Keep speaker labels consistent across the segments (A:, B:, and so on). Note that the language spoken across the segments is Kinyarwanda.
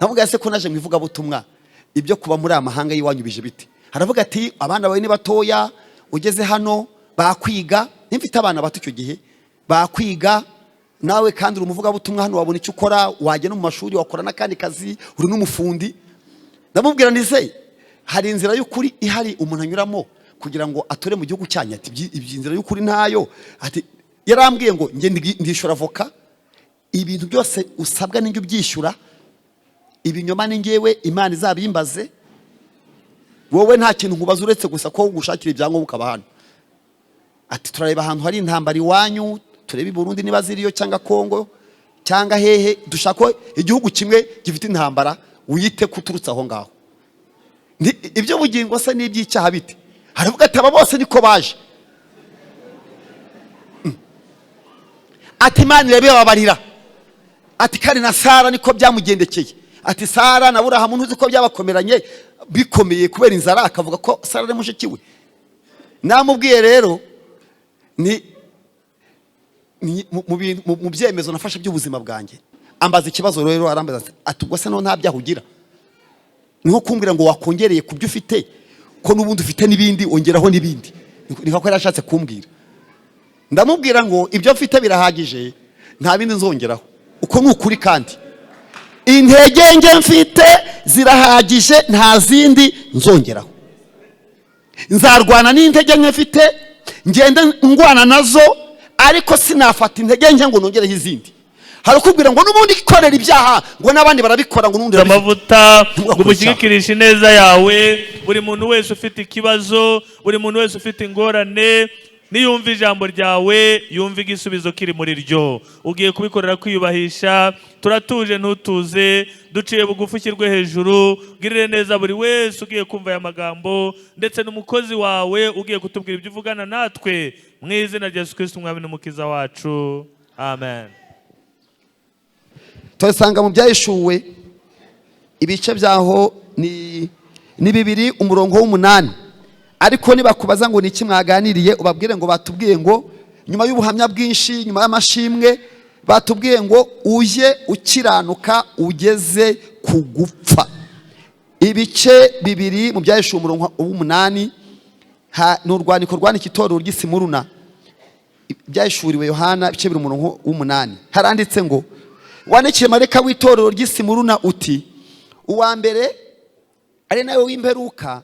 A: Nkavuga: "Se ko naje mu ivugabutumwa, ibyo kuba muri aya mahanga y'iwanyu bije bite?" Haravuga ati: "Abana bawe ni batoya, ugeze hano bakwiga." Nimfite abana bato icyo gihe, bakwiga nawe, kandi uri umuvugabutumwa hano, wabona icyo ukora, wajya no mu mashuri, wakora n'akandi kazi, uri n'umufundi. Ndamubwira nti: "Se hari inzira y'ukuri ihari umuntu anyuramo kugira ngo atore mu gihugu cyanyu?" Ati: "Ibyi inzira y'ukuri ntayo." Ati yarambwiye ngo: "Njye ndishyura avoka, ibintu byose usabwa n'injye ubyishyura, ibinyoma ni ngewe, Imana izabimbaze. Wowe nta kintu nkubaza uretse gusa ko gushakira ibyangombwa ukaba hano." Ati: "Turareba ahantu hari intambara iwanyu, turebe i Burundi niba ziriyo, cyangwa Kongo, cyangwa hehe, dushaka ko igihugu kimwe gifite intambara, wite ko uturutse aho ngaho." Ibyo bugingo se n'iby'icyaha bite? Haravuga ati: "Aba bose niko baje." Ati: "Imana irabibabarira." Ati: "Kandi na Sara niko byamugendekeye." Ati: "Sara na Burahamu ntuzi ko byabakomeranye bikomeye kubera inzara?" Akavuga ko Sara ari mushiki we. Namubwiye rero ni mu byemezo nafashe by'ubuzima bwanjye. Ambaza ikibazo rero, arambaza ati: "Ubwo se no nta byaha ugira?" Ni nko kumbwira ngo wakongereye ku byo ufite, ko n'ubundi ufite n'ibindi, ongeraho n'ibindi. Ni ko yari ashatse kumbwira. Ndamubwira ngo ibyo mfite birahagije, nta bindi nzongeraho. Uko ni ukuri, kandi intege nke mfite zirahagije, nta zindi nzongeraho. Nzarwana n'intege nke mfite, ngende ndwana nazo, ariko sinafata intege nke ngo nongereho izindi. Hari ukubwira ngo n'ubundi ikorera ibyaha, ngo n'abandi barabikora, ngo n'ubundi barabikora.
B: Amavuta
A: Ntugakore
B: ngo umushyigikishe ineza yawe. Buri muntu wese ufite ikibazo, buri muntu wese ufite ingorane, niyumva ijambo ryawe yumva igisubizo kiri muri ryo. Ugiye kubikorera kwiyubahisha. Turatuje ntutuze, duciye bugufi ushyirwe hejuru. Ugirire neza buri wese ugiye kumva aya magambo, ndetse n'umukozi wawe ugiye kutubwira ibyo uvugana natwe, mu izina rya Yesu Kristo, umwami n'umukiza wacu, amen.
A: Turasanga mu Byahishuwe, ibice byaho ni 2, umurongo w'8. Ariko nibakubaza ngo ni iki mwaganiriye, ubabwire ngo batubwiye ngo nyuma y'ubuhamya bwinshi, nyuma y'amashimwe, batubwiye ngo ujye ukiranuka ugeze ku gupfa. Ibice 2 mu Byahishuwe, umurongo w'8, ni urwandiko rwandika itorero ry'i Simuruna. Byahishuriwe Yohana, ibice 2, umurongo w'8, haranditse ngo: "Wandikiye marayika w'itorero ry'i Simuruna uti: uwa mbere ari nawe w'imperuka,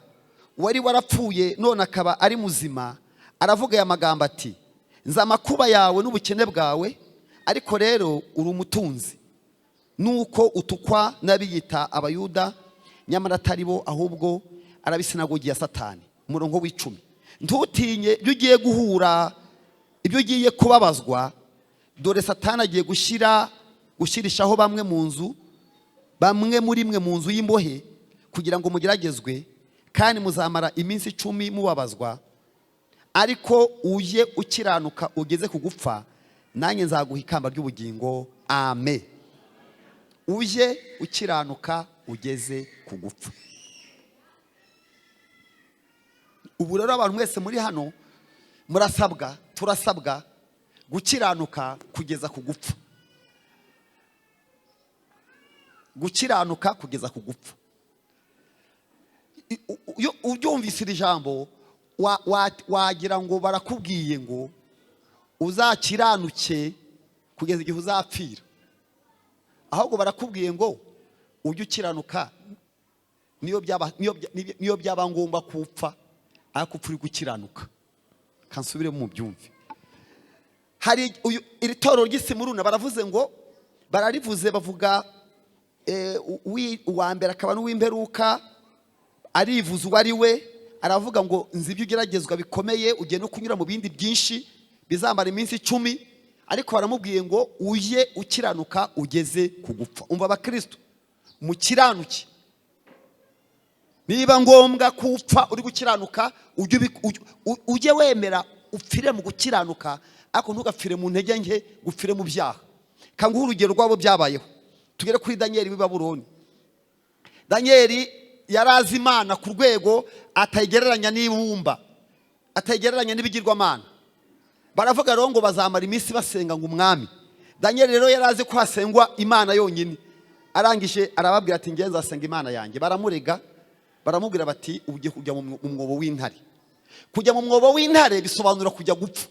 A: wari warapfuye none akaba ari muzima, aravuga aya magambo ati: nzi amakuba yawe n'ubukene bwawe, ariko rero uri umutunzi, nuko utukwa n'abiyita Abayuda nyamara atari bo, ahubwo ari ab'isinagogi ya Satani." Umurongo w'10: "Ntutinye ibyo ugiye guhura, ibyo ugiye kubabazwa. Dore Satani agiye gushyirishaho bamwe mu nzu, bamwe muri mwe mu nzu y'imbohe, kugira ngo mugeragezwe, kandi muzamara iminsi 10 mubabazwa. Ariko ujye ukiranuka ugeze ku gupfa, nanjye nzaguha ikamba ry'ubugingo." Amen. Ujye ukiranuka ugeze ku gupfa. Ubu rero abantu mwese muri hano murasabwa, turasabwa gukiranuka kugeza ku gupfa, gukiranuka kugeza ku gupfa. Iyo ubyumvise iri jambo, wagira ngo barakubwiye ngo uzakiranuke kugeza igihe uzapfira. Ahubwo barakubwiye ngo ujye ukiranuka niyo byaba ngombwa kupfa, ariko upfa uri gukiranuka. Kansubire mu byumve. Hari iri torero ry'i Simuruna, baravuze ngo, bararivuze, bavuga uwa mbere akaba n'uw'imperuka, arivuza uwo ari we. Aravuga ngo: "Nzi ibyo ugeragezwa bikomeye, ugiye no kunyura mu bindi byinshi bizamara iminsi 10." Ariko baramubwiye ngo ujye ukiranuka ugeze ku gupfa. Umva abakristo, mukiranuke. Niba ngombwa kupfa uri gukiranuka, ujye wemera upfire mu gukiranuka, ariko ntugapfire mu ntege nke, gupfire mu byaha. Kanguhe urugero rwabo byabayeho. Tugere kuri Daniyeli w'i Babuloni. Daniyeli yari azi Imana ku rwego atayigereranya n'ibumba, atayigereranya n'ibigirwamana. Baravuga rero ngo bazamara iminsi basenga ngo umwami. Daniyeli rero yari azi ko hasengwa Imana yonyine. Arangije arababwira ati: "Ngenzi asenga Imana yanjye." Baramurega, baramubwira bati: "Ugiye kujya mu mwobo w'intare." Kujya mu mwobo w'intare bisobanura kujya gupfa.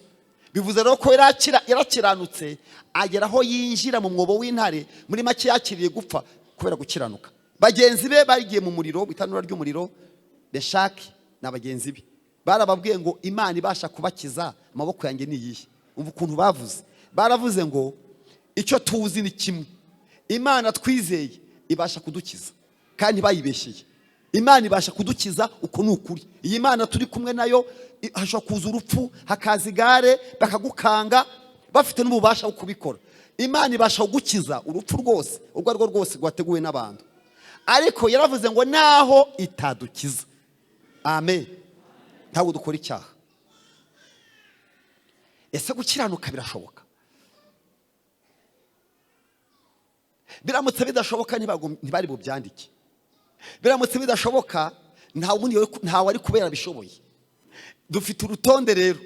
A: Bivuze rero ko yarakiranutse agera aho yinjira mu mwobo w'intare. Muri make, yakiriye gupfa kubera gukiranuka. Bagenzi be bagiye mu muriro, mu itanura ry'umuriro. Meshaki na bagenzi be barababwiye ngo: "Imana ibasha kubakiza amaboko yanjye ni iyihe?" Umva ukuntu bavuze. Baravuze ngo: "Icyo tuzi ni kimwe, Imana twizeye ibasha kudukiza." Kandi bayibeshyeye. Imana ibasha kudukiza, uko ni ukuri. Iyi Mana turi kumwe nayo, hashobora kuza urupfu, hakaza igare, bakagukanga, bafite n'ububasha bwo kubikora. Imana ibasha kugukiza urupfu rwose, urwo ari rwo rwose rwateguwe n'abantu. Ariko yaravuze ngo naho itadukiza, amen, ntabwo dukora icyaha. Ese gukiranuka birashoboka? Biramutse bidashoboka, ntibari bubyandike. Biramutse bidashoboka, nta wundi, ntawe ari kubera bishoboye. Dufite urutonde rero.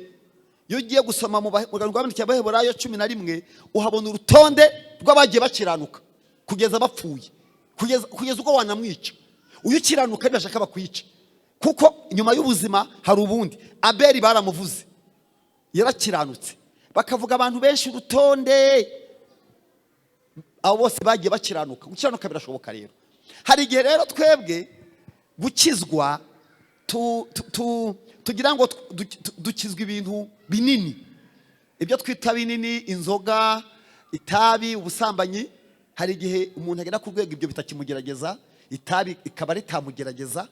A: Iyo ugiye gusoma mu rwandiko rw'Abaheburayo 11, uhabona urutonde rw'abagiye bakiranuka kugeza bapfuye, kugeza ubwo wanamwica. Uyu ukiranuka ntibashaka bakwica, kuko nyuma y'ubuzima hari ubundi. Abeli baramuvuze, yarakiranutse. Bakavuga abantu benshi, urutonde, abo bose bagiye bakiranuka. Gukiranuka birashoboka rero. Hari igihe rero twebwe gukizwa tugira ngo dukizwa ibintu binini, ibyo twita binini: inzoga, itabi, ubusambanyi. Hari igihe umuntu agera ku rwego ibyo bitakimugerageza, itabi ikaba ritamugerageza,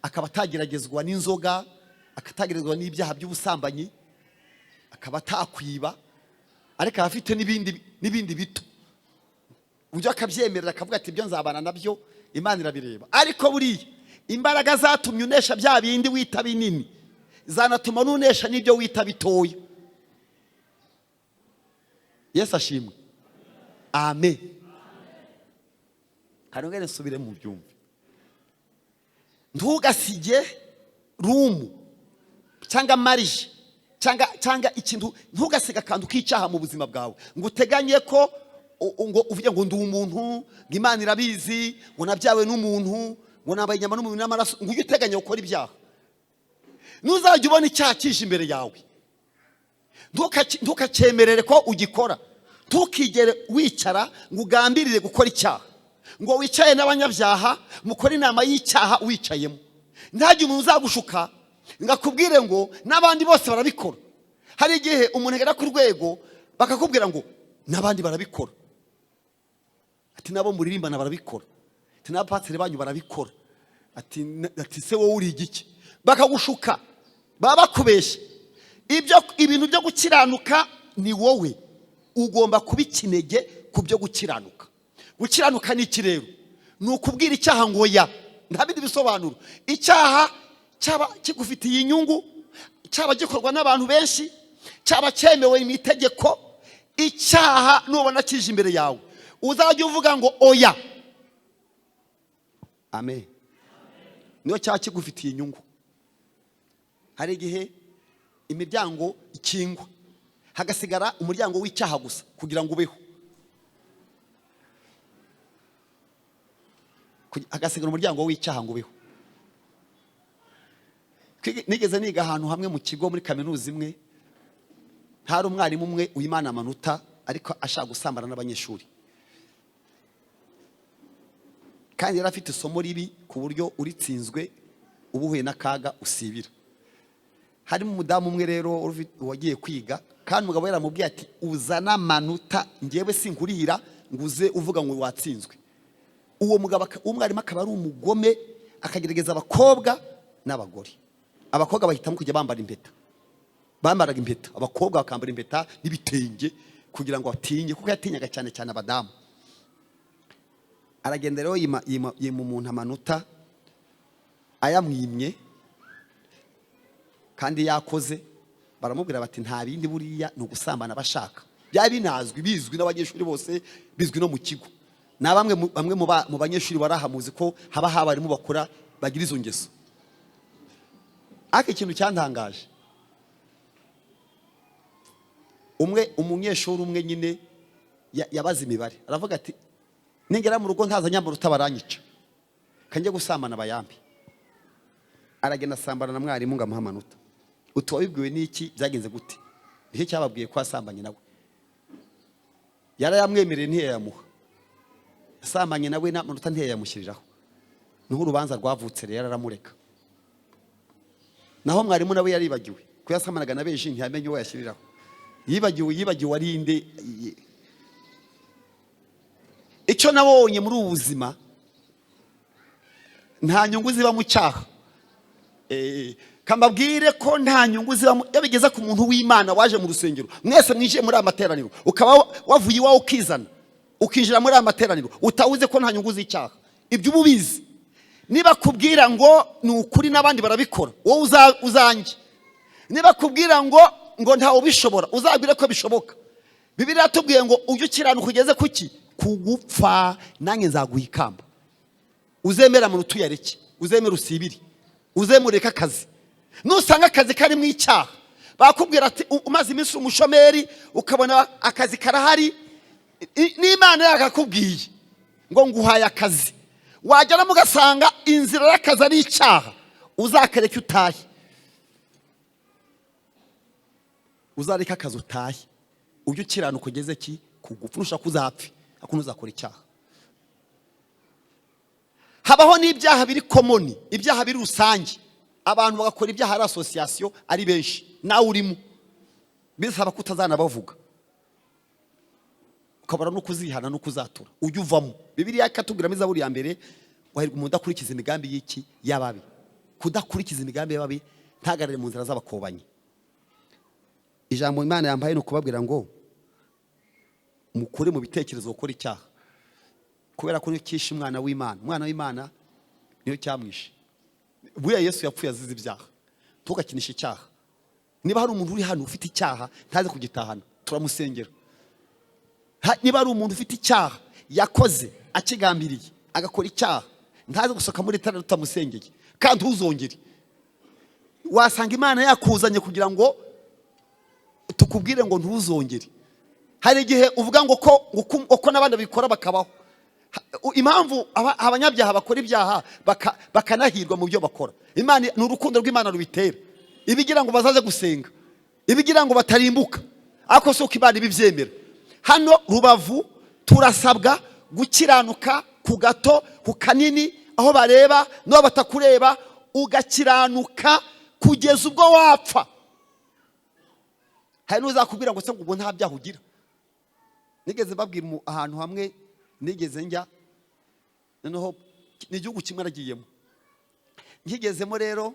A: akaba atageragezwa n'inzoga, akatageragezwa n'ibyaha by'ubusambanyi, akaba atakwiba, ariko aba afite n'ibindi bito. Uburyo akabyemerera, akavuga ati: "Ibyo nzabana nabyo, Imana irabireba." Ariko buriya imbaraga zatumye unesha bya bindi wita binini zanatuma n'unesha n'ibyo wita bitoya. Yesu ashimwe, amen. Kanongere nsubire mu byumve. Ntugasige room cyangwa marge cyangwa ikintu, ntugasige akantu k'icyaha mu buzima bwawe ngo uteganye ko ngo uvuge ngo ndi umuntu, ngo Imana irabizi, ngo nabyawe n'umuntu, ngo nambaye inyama n'umubiri n'amaraso, ngo ujye uteganya gukora ibyaha. Ntuzajya ubona icyaha kije imbere yawe, ntukacyemerere ko ugikora. Ntukigere wicara ngo ugambirire gukora icyaha, ngo wicaye n'abanyabyaha mukore inama y'icyaha wicayemo. Ntihagire umuntu uzagushuka ngo akubwire ngo n'abandi bose barabikora. Hari igihe umuntu agera ku rwego bakakubwira ngo n'abandi barabikora, ati nabo muririmbana barabikora, ati n'abapasiteri banyu barabikora, ati se wowe uri igiki? Bakagushuka, baba bakubeshya. Ibyo ibintu byo gukiranuka, ni wowe ugomba kuba ikinege ku byo gukiranuka. Gukiranuka ni iki rero? Ni ukubwira icyaha ngo ya. Nta bindi bisobanuro. Icyaha cyaba kigufitiye inyungu, cyaba gikorwa n'abantu benshi, cyaba cyemewe mu itegeko, icyaha nubona kije imbere yawe, uzajya uvuga ngo oya, amen, niyo cyaba kigufitiye inyungu. Hari igihe imiryango ikingwa, hagasigara umuryango w'icyaha gusa kugira ngo ubeho, hagasigara umuryango w'icyaha ngo ubeho. Nigeze niga ahantu hamwe mu kigo, muri kaminuza imwe, hari umwarimu umwe wimana amanota ariko ashaka gusambana n'abanyeshuri, kandi yari afite isomo ribi ku buryo uritsinzwe uba uhuye n'akaga, usibira. Harimo umudamu umwe rero wagiye kwiga, kandi umugabo yaramubwiye ati: "Uzane amanota, ngewe sinkurihira ngo uze uvuga ngo watsinzwe." Uwo mugabo, umwarimu, akaba ari umugome, akagerageza abakobwa n'abagore. Abakobwa bahitamo kujya bambara impeta. Bambaraga impeta, abakobwa bakambara impeta n'ibitenge kugira ngo batinye, kuko yatinyaga cyane cyane abadamu. Aragenda rero yima umuntu amanota, ayamwimye kandi yakoze. Baramubwira bati: "Nta bindi, buriya ni ugusambana bashaka." Byari binazwi, bizwi n'abanyeshuri bose, bizwi no mu kigo. Na bamwe mu banyeshuri barahamuzi ko haba abarimu bakora, bagira izo ngeso. Ariko ikintu cyantangaje, umwe, umunyeshuri umwe nyine yabaze imibare, aravuga ati Ningera mu rugo ntaza nyamuruta baranyica, kanjye gusambana bayambi. Aragenda asambana na mwarimu ngo amuhe amanota. Uti wabibwiwe n'iki? Byagenze gute? Nicyo cyababwiye ko asambanye nawe? Yarayamwemereye, ntiyayamuha. Asambanye nawe n'amanota ntiyayamushyiriraho. Niho urubanza rwavutse rero, aramureka. Naho mwarimu nawe yaribagiwe ko yasambanaga na benshi, ntiyamenye uwo yashyiriraho. Yibagiwe ari inde. Icyo nabonye muri ubu buzima, nta nyungu ziba mu cyaha. Kambabwire ko nta nyungu zibamo iyo bigeze ku muntu w'Imana waje mu rusengero. Mwese mwinjiye muri aya materaniro, ukaba wavuye iwawe ukizana, ukinjira muri aya materaniro, utawuze ko nta nyungu z'icyaha. Ibyo uba ubizi. Niba kubwira ngo ni ukuri n'abandi barabikora, wowe uzange. Niba kubwira ngo ntawe ubishobora, uzabwire ko bishoboka. Bibiliya yatubwiye ngo ujye ukiranuka ugeze kuki? Kugupfa, nanjye nzaguha ikamba. Uzemera mu tuyareke, uzemera usibire, uzemureke akazi. Nusanga akazi karimo icyaha, bakubwira ati umaze iminsi umushomeri, ukabona akazi karahari, n'Imana yakakubwiye ngo nguhaye akazi, wageramo ugasanga inzira y'akazi ari icyaha, uzakareke utahe. Uzareke akazi utahe, ujye ukiranuka ugeze ki? Kugupfa. Nushaka uzapfe, ariko ntuzakora icyaha. Habaho n'ibyaha biri common, ibyaha biri rusange, abantu bagakora ibyaha ari association, ari benshi, nawe urimo, bisaba ko utazanabavuga, ukabura no kuzihana no kuzatura, ujya uvamo. Bibiliya ikatubwiramo, Izaburi ya mbere: wahirwa umuntu udakurikiza imigambi y'iki? Y'ababi. Kudakurikiza imigambi y'ababi, ntahagarare mu nzira z'abakobanyi. Ijambo Imana yambaye ni ukubabwira ngo mukure mu bitekerezo gukora icyaha, kubera ko niyo cyishe umwana w'Imana. Umwana w'Imana niyo cyamwishe. Buriya Yesu yapfuye azize ibyaha. Ntugakinishe icyaha. Niba hari umuntu uri hano ufite icyaha ntaze kugitahana, turamusengera. Niba hari umuntu ufite icyaha yakoze akigambiriye, agakora icyaha, ntaze gusohoka muri tara tutamusengeye. Kandi ntuzongere. Wasanga Imana yakuzanye kugira ngo tukubwire ngo ntuzongere. Hari igihe uvuga ngo ko n'abandi babikora bakabaho. Impamvu abanyabyaha bakora ibyaha bakanahirwa mu byo bakora, Imana ni urukundo rw'Imana rubitera, ibigira ngo bazaze gusenga, ibigira ngo batarimbuka. Ariko si uko Imana ibibyemera. Hano Rubavu turasabwa gukiranuka ku gato, ku kanini, aho bareba n'aho batakureba, ugakiranuka kugeza ubwo wapfa. Hari n'uzakubwira ngo se ngo ubwo nta byaha ugira? Nigeze mbabwira ahantu hamwe nigeze njya, noneho ni igihugu kimwe nagiyemo. Nkigezemo rero,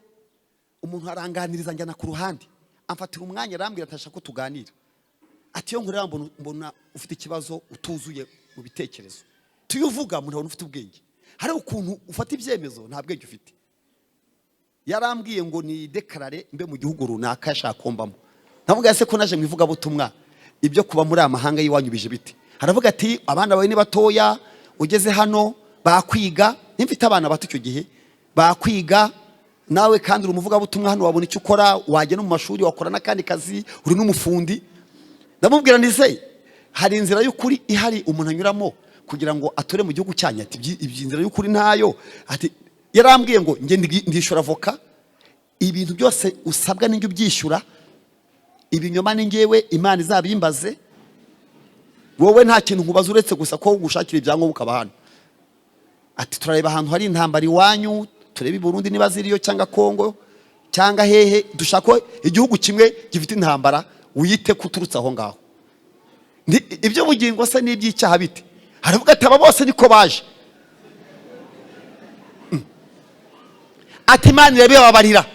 A: umuntu aranganiriza, njyana ku ruhande, amfatira umwanya, arambwira ati ashaka ko tuganira. Ati iyo nkureba mbona ufite ikibazo, utuzuye mu bitekerezo. Tuyo uvuga umuntu abona ufite ubwenge, hari ukuntu ufata ibyemezo nta bwenge ufite. Yarambwiye ngo ni déclare mbe mu gihugu runaka yashaka ko mbamo. Ndavuga ese ko naje mu ivugabutumwa, ibyo kuba muri aya mahanga y'iwanyu bije bite? Aravuga ati abana bawe ni batoya, ugeze hano bakwiga. Nimfite abana bato icyo gihe bakwiga, nawe kandi uri umuvugabutumwa hano, wabona icyo ukora, wajya no mu mashuri, wakora n'akandi kazi, uri n'umufundi. Ndamubwira nti se hari inzira y'ukuri ihari umuntu anyuramo kugira ngo atore mu gihugu cyanyu? Ati ibyi inzira y'ukuri ntayo. Ati yarambwiye ngo njye ndishyura avoka, ibintu byose usabwa ninjye ubyishyura, ibinyoma ni ngewe Imana izabimbaze, wowe nta kintu nkubaza uretse gusa ko gushakira ibyangombwa ukaba hano. Ati turareba ahantu hari intambara iwanyu, turebe i Burundi niba ziriyo, cyangwa Kongo, cyangwa hehe, dushaka igihugu kimwe gifite intambara, wiyite ko uturutse aho ngaho. Iby'ubugingo se n'iby'icyaha bite? Haravuga ati aba bose niko baje. Ati Imana irabibabarira.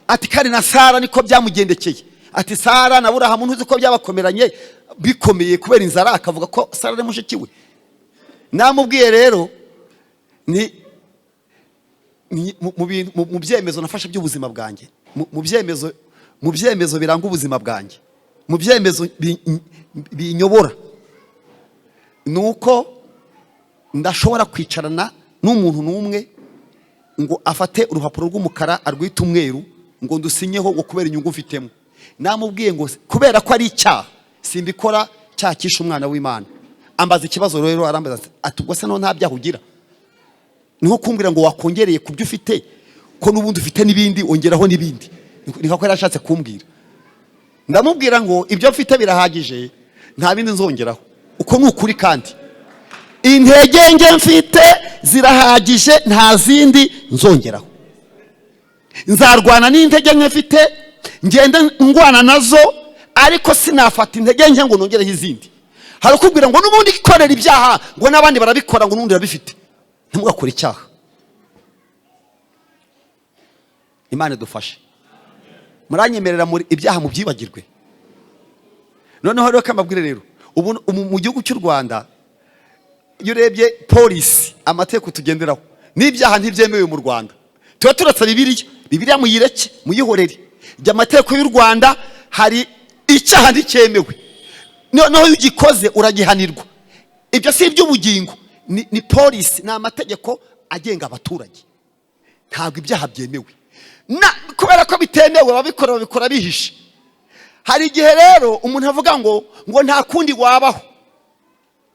A: Ati kandi na Sara niko byamugendekeye. Ati Sara na Burahamu ntuzi ko byabakomeranye bikomeye kubera inzara, akavuga ko Sara ari mushiki we. Namubwiye rero ni mu byemezo nafashe by'ubuzima bwanjye, mu byemezo biranga ubuzima bwanjye, mu byemezo binyobora, ni uko ndashobora kwicarana n'umuntu n'umwe ngo afate urupapuro rw'umukara arwite umweru ngo ndusinyeho ngo kubera inyungu mfitemo. Namubwiye ngo kubera ko ari icyaha simbikora, cyaha cyishe umwana w'Imana. Ambaza ikibazo rero, arambaza ati: "Ubwo se no nta byaha ugira?" Ni nko kumbwira ngo wakongereye ku byo ufite, ko n'ubundi ufite n'ibindi, ongeraho n'ibindi. Ni ko yari ashatse kumbwira. Ndamubwira ngo ibyo mfite birahagije, nta bindi nzongeraho. Uko ni ukuri, kandi intege nke mfite zirahagije, nta zindi nzongeraho. Nzarwana n'intege nke mfite, ngende ndwana nazo, ariko sinafata intege nke ngo nongereho izindi. Hari ukubwira ngo n'ubundi ikorera ibyaha, ngo n'abandi barabikora, ngo n'ubundi barabifite. Ntimugakore icyaha. Imana idufashe. Muranyemerera muri ibyaha mubyibagirwe. Noneho rero kamabwire rero, ubu mu gihugu cy'u Rwanda, iyo urebye polisi, amategeko tugenderaho n'ibyaha ntibyemewe mu Rwanda. Tuba turetse Bibiliya, Bibiliya muyireke, muyihorere. Jya amategeko y'u Rwanda, hari icyaha nticyemewe, noneho iyo ugikoze uragihanirwa. Ibyo si iby'ubugingo, ni polisi, ni amategeko agenga abaturage. Ntabwo ibyaha byemewe. Kubera ko bitemewe, ababikora babikora bihishe. Hari igihe rero umuntu avuga ngo nta kundi wabaho,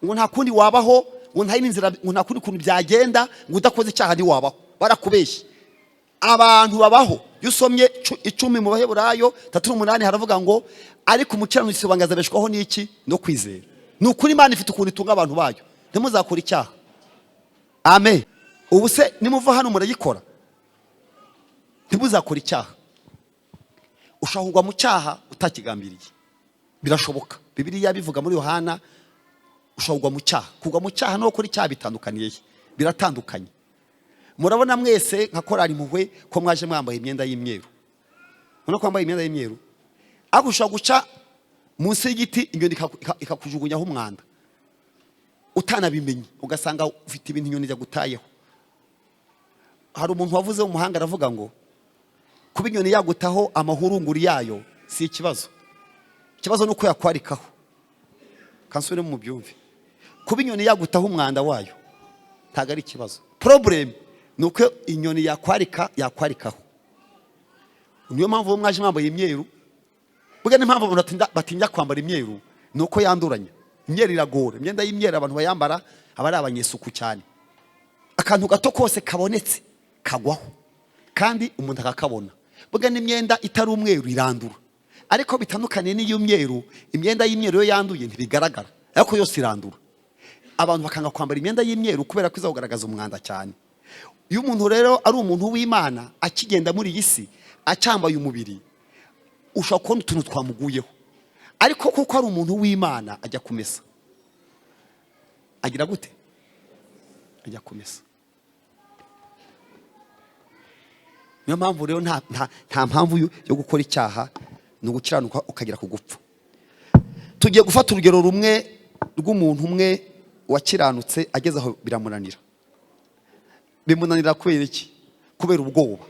A: ngo nta kundi wabaho, ngo nta yindi nzira, ngo nta kundi kuntu byagenda, ngo udakoze icyaha ntiwabaho. Barakubeshye. Abantu babaho. Iyo usomye 10 mu Baheburayo 38, haravuga ngo: "Ariko umukiranutsi wanjye azabeshwaho n'iki? No kwizera." Ni ukuri, Imana ifite ukuntu itunga abantu bayo. Ntimuzakore icyaha. Amen. Ubu se nimuva hano muragikora? Ntimuzakore icyaha. Ushobora kugwa mu cyaha utakigambiriye, birashoboka. Bibiliya bivuga muri Yohana, ushobora kugwa mu cyaha. Kugwa mu cyaha no gukora icyaha bitandukaniye he? Biratandukanye. Murabona mwese nka korali Impuhwe ko mwaje mwambaye imyenda y'imyeru. Ubona ko mwambaye imyenda y'imyeru, ariko ushobora guca munsi y'igiti, inyoni ikakujugunyaho umwanda utanabimenye, ugasanga ufite ibintu inyoni yagutayeho. Hari umuntu wavuze w'umuhanga, aravuga ngo kuba inyoni yagutaho amahurunguru yayo si ikibazo, ikibazo ni uko yakwarikaho. Kansubire mu byumve: kuba inyoni yagutaho umwanda wayo ntabwo ari ikibazo, problème ni uko inyoni yakwarikaho. Niyo mpamvu mwaje mwambaye imyeru. Burya n'impamvu abantu batinya kwambara imyeru ni uko yanduranya. Imyeru iragora. Imyenda y'imyeru abantu bayambara aba ari abanyesuku cyane. Akantu gato kose kabonetse kagwaho kandi umuntu akakabona. Burya n'imyenda itari umweru irandura, ariko bitandukaniye n'iy'umweru. Imyenda y'imyeru iyo yanduye ntibigaragara, ariko yose irandura. Abantu bakanga kwambara imyenda y'imyeru kubera ko iza kugaragaza umwanda cyane. Iyo umuntu rero ari umuntu w'Imana, akigenda muri iyi si, acyambaye umubiri, ushobora kubona utuntu twamuguyeho, ariko kuko ari umuntu w'Imana ajya kumesa. Agira gute? Ajya kumesa. Niyo mpamvu rero nta mpamvu yo gukora icyaha, ni ugukiranuka ukagera ku gupfa. Tugiye gufata urugero rumwe rw'umuntu umwe wakiranutse, ageze aho biramunanira. Bimunanira kubera iki? Kubera ubwoba.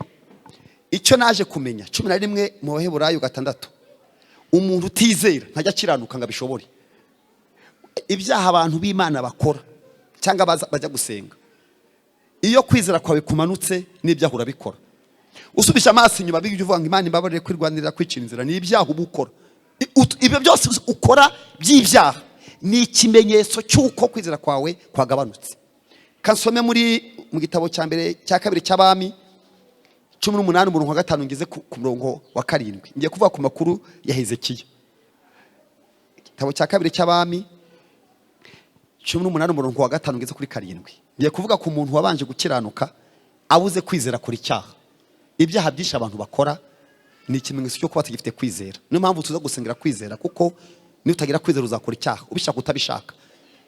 A: Icyo naje kumenya, 11 mu Baheburayo 6, umuntu utizera ntajya akiranuka ngo abishobore. Ibyaha abantu b'Imana bakora cyangwa bajya gusenga, iyo kwizera kwawe kumanutse n'ibyaha urabikora. Usubije amaso inyuma, bijya uvuga ngo Imana imbabarire, kwirwanirira, kwicira inzira, ni ibyaha uba ukora. Ibyo byose ukora by'ibyaha ni ikimenyetso cy'uko kwizera kwawe kwagabanutse. Kansome muri mu gitabo cya mbere, cya kabiri cy'Abami, 18 umurongo wa 5 ngeze ku murongo wa 7. Ngiye kuvuga ku makuru ya Hezekiya. Igitabo cya kabiri cy'Abami, 18 umurongo wa 5 ngeze kuri 7. Ngiye kuvuga ku muntu wabanje gukiranuka, abuze kwizera akora icyaha. Ibyaha byinshi abantu bakora ni ikimenyetso cyo kuba batagifite kwizera. Niyo mpamvu tuza gusengera kwizera, kuko niba utagira kwizera uzakora icyaha, ubishaka utabishaka.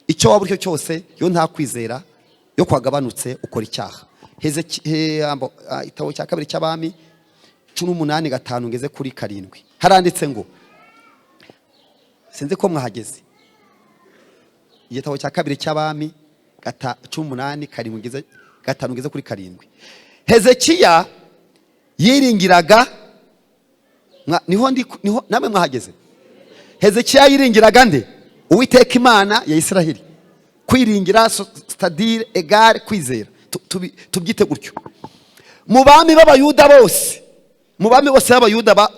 A: Icyo waba uri cyo cyose, iyo nta kwizera, yo kwagabanutse, ukora icyaha. Igitabo cya kabiri cy'Abami, 18 5 ngeze kuri 7, haranditse ngo, sinzi ko mwahageze. Igitabo cya kabiri cy'Abami, 18 7 ngeze, 5 ngeze kuri 7. Hezekiya yiringiraga niho ndi, niho namwe mwahageze. Hezekiya yiringiraga nde? Uwiteka Imana ya Isiraheli. Kwiringira, c'est-à-dire égale kwizera. Tubyite gutyo. Mu bami b'Abayuda bose, mu bami bose b'Abayuda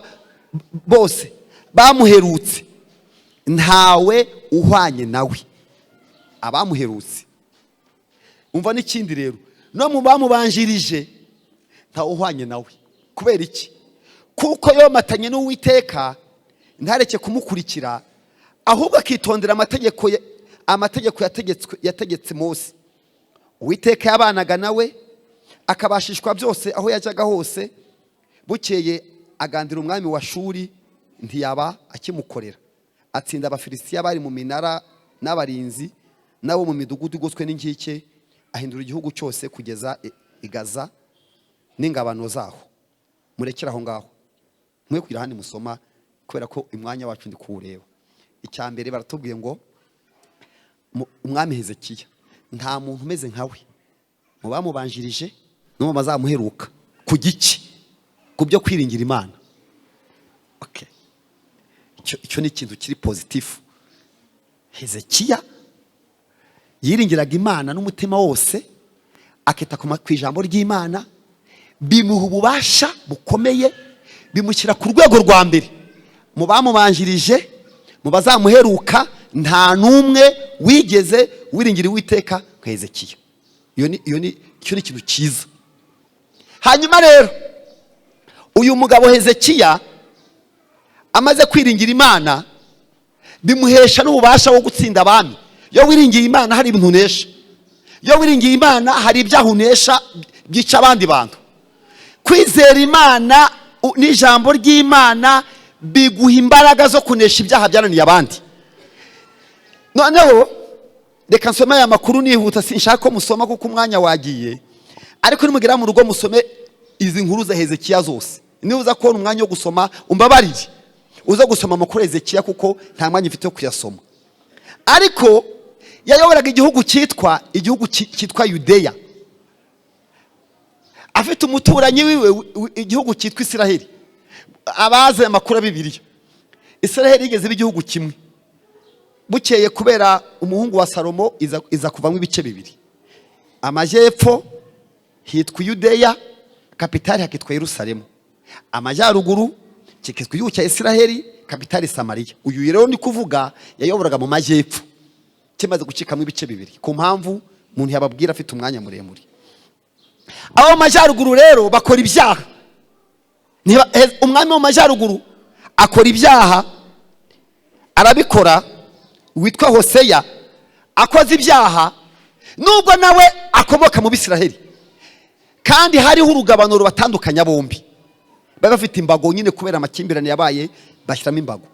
A: bose bamuherutse, ntawe uhwanye nawe. Abamuherutse. Umva n'ikindi rero, no mu bamubanjirije ntawuhwanye nawe. Kubera iki? Kuko yomatanye n'Uwiteka, ntareke kumukurikira, ahubwo akitondera amategeko yategetse Mose. Uwiteka yabanaga nawe, akabashishwa byose aho yajyaga hose. Bukeye agandira umwami wa Shuri, ntiyaba akimukorera. Atsinda Abafilisitiya bari mu minara n'abarinzi n'abo mu midugudu igoswe n'inkike, ahindura igihugu cyose kugeza i Gaza n'ingabano zaho. Murekere aho ngaho, mwe kugira ahandi musoma, kubera ko umwanya wacu ndi kuwureba. Icya mbere, baratubwiye ngo umwami Hezekiya nta muntu umeze nkawe mu bamubanjirije no mu bazamuheruka ku giki, ku byo kwiringira Imana. Okay. Icyo ni ikintu kiri positif. Hezekiya yiringiraga Imana n'umutima wose, akita ku ijambo ry'Imana, bimuha ububasha bukomeye, bimushyira ku rwego rwa mbere mu bamubanjirije, mu bazamuheruka. Nta n'umwe wigeze wiringira Uwiteka nka Hezekiya. Iyo ni iyo ni icyo ni ikintu cyiza. Hanyuma rero, uyu mugabo Hezekiya amaze kwiringira Imana, bimuhesha n'ububasha bwo gutsinda abami. Iyo wiringiye Imana, hari ibintu unesha. Iyo wiringiye Imana, hari ibyaha unesha byica abandi bantu. Kwizera Imana n'ijambo ry'Imana biguha imbaraga zo kunesha ibyaha byananiye abandi. Noneho reka nsome aya makuru nihuta. Sinshaka ko musoma kuko umwanya wagiye, ariko nimugera mu rugo musome izi nkuru za Hezekiya zose. Niba uza kubona umwanya wo gusoma, umbabarire uza gusoma amakuru ya Hezekiya, kuko nta mwanya mfite wo kuyasoma. Ariko yayoboraga igihugu cyitwa Yudeya, afite umuturanyi wiwe, igihugu cyitwa Isiraheli. Abazi amakuru ya Bibiliya, Isiraheli yigeze iba igihugu kimwe. Bukeye, kubera umuhungu wa Salomo, iza kuvamo ibice bibiri. Amajyepfo hitwa Yudeya, kapitali hakitwa Yerusalemu. Amajyaruguru kikitwa igihugu cya Isiraheli, kapitali Samariya. Uyu rero ni kuvuga yayoboraga mu majyepfo, kimaze gucikamo ibice bibiri ku mpamvu umuntu yababwira afite umwanya muremure. Abo mu majyaruguru rero bakora ibyaha. Umwami wo mu majyaruguru akora ibyaha, arabikora, witwa Hoseya. Akoze ibyaha, nubwo nawe akomoka mu Bisiraheli, kandi hariho urugabano rubatandukanya bombi, bari bafite imbago nyine. Kubera amakimbirane yabaye, bashyiramo imbago.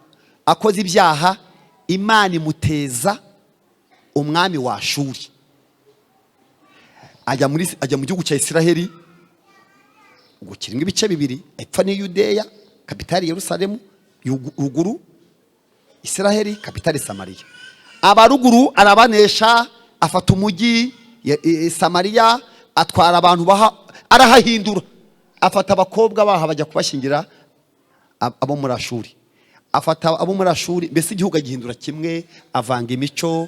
A: Akoze ibyaha, Imana imuteza umwami wa Shuri. Ajya mu gihugu cya Isiraheli, ubwo kirimo ibice bibiri: epfo ni Yudeya, kapitali Yerusalemu, ruguru Isiraheli, kapitali Samariya. Abaruguru arabanesha, afata umujyi Samariya, atwara abantu baha, arahahindura, afata abakobwa baha bajya kubashyingira abo muri Ashuri, afata abo muri Ashuri, mbese igihugu agihindura kimwe, avanga imico,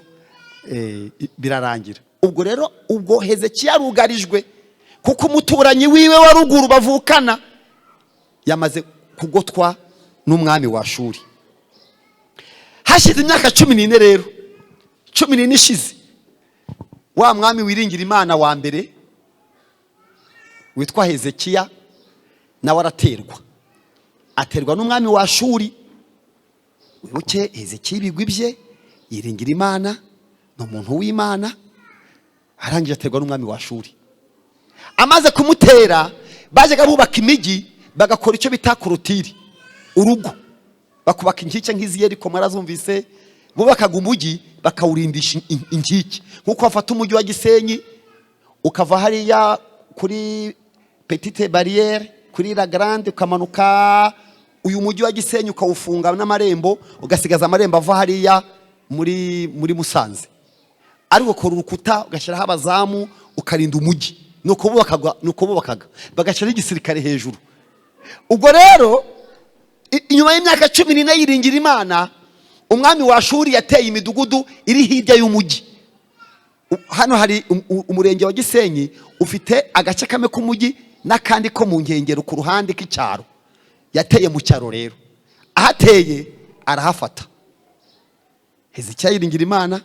A: birarangira. Ubwo rero, ubwo Hezekiya arugarijwe, kuko umuturanyi wiwe wa ruguru bavukana yamaze kugotwa n'umwami wa Shuri. Hashize imyaka 14 rero, 14 ishize, wa mwami wiringira Imana wa mbere witwa Hezekiya nawe araterwa, aterwa n'umwami wa Shuri. Wibuke Hezekiya, ibigwi bye, yiringira Imana, ni umuntu w'Imana. Arangije aterwa n'umwami wa Shuri. Amaze kumutera, bajyaga bubaka imijyi, bagakora icyo bita clôture, urugo, bakubaka inkike nk'izi Yeriko mwarazumvise. Bubakaga umujyi bakawurindisha inkike, nk'uko bafata umujyi wa Gisenyi, ukava hariya kuri Petite Barrière, kuri La Grande, ukamanuka uyu mujyi wa Gisenyi, ukawufunga n'amarembo, ugasigaza amarembo ava hariya muri Musanze, ariko ukora urukuta, ugashyiraho abazamu, ukarinda umujyi. Nuko bubakaga, bagashyiraho igisirikare hejuru. Ubwo rero, inyuma y'imyaka 14 yiringira Imana, umwami wa Shuri yateye imidugudu iri hirya y'umujyi. Hano hari umurenge wa Gisenyi, ufite agace kamwe k'umujyi n'akandi ko mu nkengero ku ruhande k'icyaro. Yateye mu cyaro rero, ahateye arahafata. Hezekiya yiringira Imana.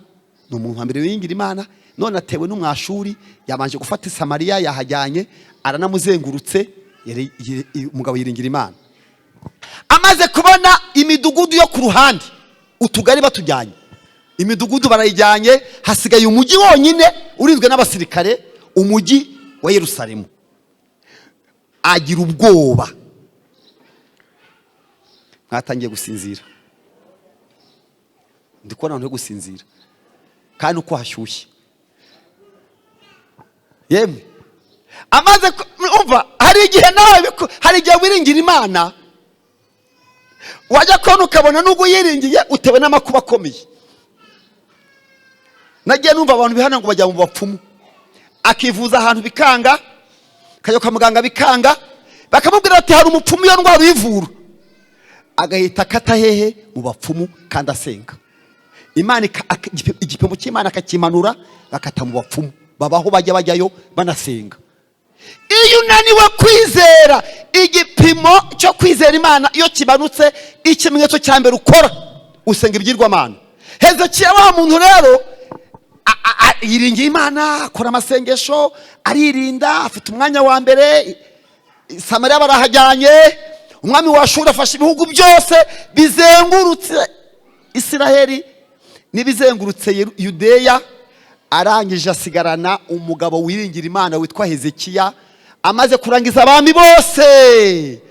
A: Ni umuntu wa mbere wiringira Imana, none atewe n'Umwashuri. Yabanje gufata Isamariya, yahajyanye, aranamuzengurutse. Umugabo yiringira Imana. Amaze kubona imidugudu yo ku ruhande, utugari batujyanye, imidugudu barayijyanye, hasigaye umujyi wonyine urinzwe n'abasirikare, umujyi wa Yerusalemu, agira ubwoba. Mwatangiye gusinzira, ndi kubona abantu bari gusinzira kandi uko hashyushye. Yemwe, amaze umva, hari igihe nawe hari igihe wiringira Imana, wajya kubona ukabona nubwo uyiringiye utewe n'amakuba akomeye. Nagiye numva abantu bihana ngo bajya mu bapfumu, akivuza ahantu bikanga, akajya kwa muganga bikanga, bakamubwira bati hari umupfumu iyo ndwara uyivura, agahita akata hehe? Mu bapfumu. Kandi asenga Imana, igipimo cy'Imana akakimanura, bakata mu bapfumu. Babaho, bajya bajyayo banasenga. Iyo unaniwe kwizera, igipimo cyo kwizera Imana iyo kimanutse, ikimenyetso cya mbere ukora usenga ibigirwamana. Hezekiya wa muntu rero yiringiye Imana, akora amasengesho, aririnda, afite umwanya wa mbere. Samariya barahajyanye, umwami wa Ashuri afashe ibihugu byose bizengurutse Isiraheli n'ibizengurutse Yudeya. Arangije asigarana umugabo wiringira Imana witwa Hezekiya. Amaze kurangiza abami bose,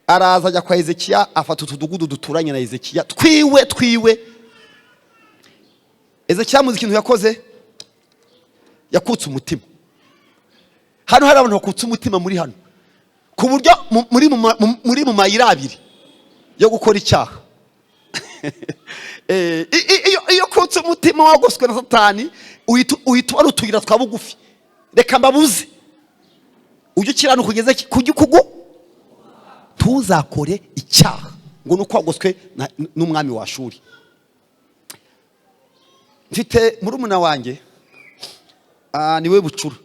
A: araza ajya kwa Hezekiya, afata utudugudu duturanye na Hezekiya twiwe twiwe. Hezekiya muzi ikintu yakoze? Yakutse umutima. Hano hari abantu bakutse umutima muri hano, ku buryo muri mu mayira abiri yo gukora icyaha. Iyo ukutse umutima wagoswe na Satani, uhita ubona utuyira twa bugufi. Reka mbabuze, ujye ukiranuka ugeze ku kugu, ntuzakore icyaha ngo ni uko wagoswe n'umwami wa Shuri. Mfite murumuna wanjye, niwe bucura,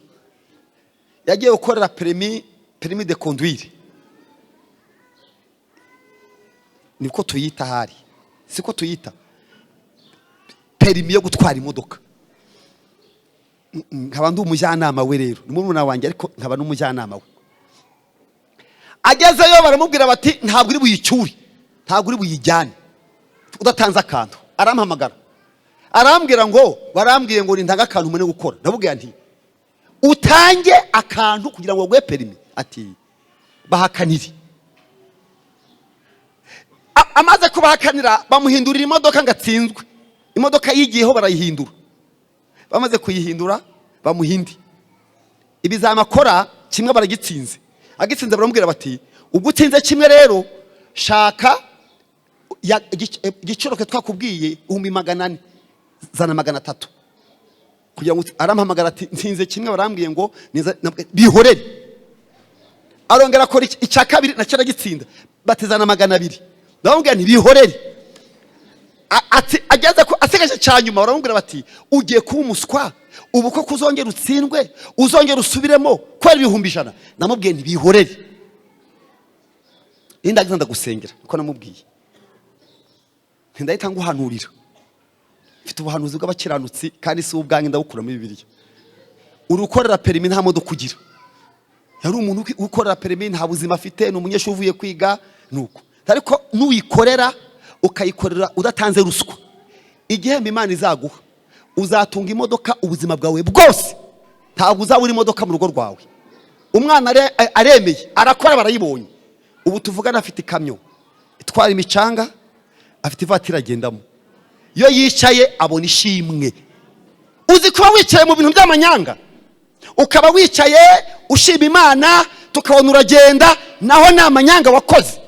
A: yagiye gukorera permis de conduire, niko tuyita ahari, siko tuyita, permis yo gutwara imodoka. Nkaba ndi umujyanama we. Rero ni murumuna wanjye, ariko nkaba n'umujyanama we. Agezeyo baramubwira bati ntabwo uri buyicyure, ntabwo uri buyijyane udatanze akantu. Arampamagara, arambwira ngo barambwiye ngo nintange akantu mbone gukora. Ndamubwira nti utange akantu kugira ngo baguhe permis? Ati bahakanire. Amaze kubahakanira, bamuhindurira imodoka ngo atsinzwe. Imodoka yigiyeho barayihindura. Bamaze kuyihindura bamuha indi. Ibizami akora kimwe baragitsinze. Agitsinze baramubwira bati ubwo utsinze kimwe rero, shaka igiciro ke twakubwiye 400,000, zana 300 kugira ngo arampamagara ati nsinze kimwe, barambwiye ngo bihorere. Arongera akora icya kabiri, nacyo aragitsinda, batizana 200. Ndamubwira nti bihorere. Ati ageze ko asigaje cya nyuma, baramubwira bati ugiye kuba umuswa ubu ko kuzongera utsindwe, uzongera usubiremo kubera 100,000. Namubwiye nti bihorere, nindagiza ndagusengera. Niko namubwiye, ndahita nguhanurira. Mfite ubuhanuzi bw'abakiranutsi kandi si ubwanjye, ndabukura muri Bibiliya. Uri ukorera permis, nta modoka ugira. Yari umuntu ukorera permis, nta buzima afite, ni umunyeshuri uvuye kwiga. Nuko ariko nuyikorera, ukayikorera udatanze ruswa, igihembo Imana izaguha, uzatunga imodoka ubuzima bwawe bwose, ntabwo uzabura imodoka mu rugo rwawe. Umwana aremeye, arakora, barayibonye. Ubu tuvugana afite ikamyo itwara imicanga, afite ivatiri agendamo. Iyo yicaye abona ishimwe. Uzi kuba wicaye mu bintu by'amanyanga, ukaba wicaye ushima Imana, tukabona uragenda, naho ni amanyanga wakoze,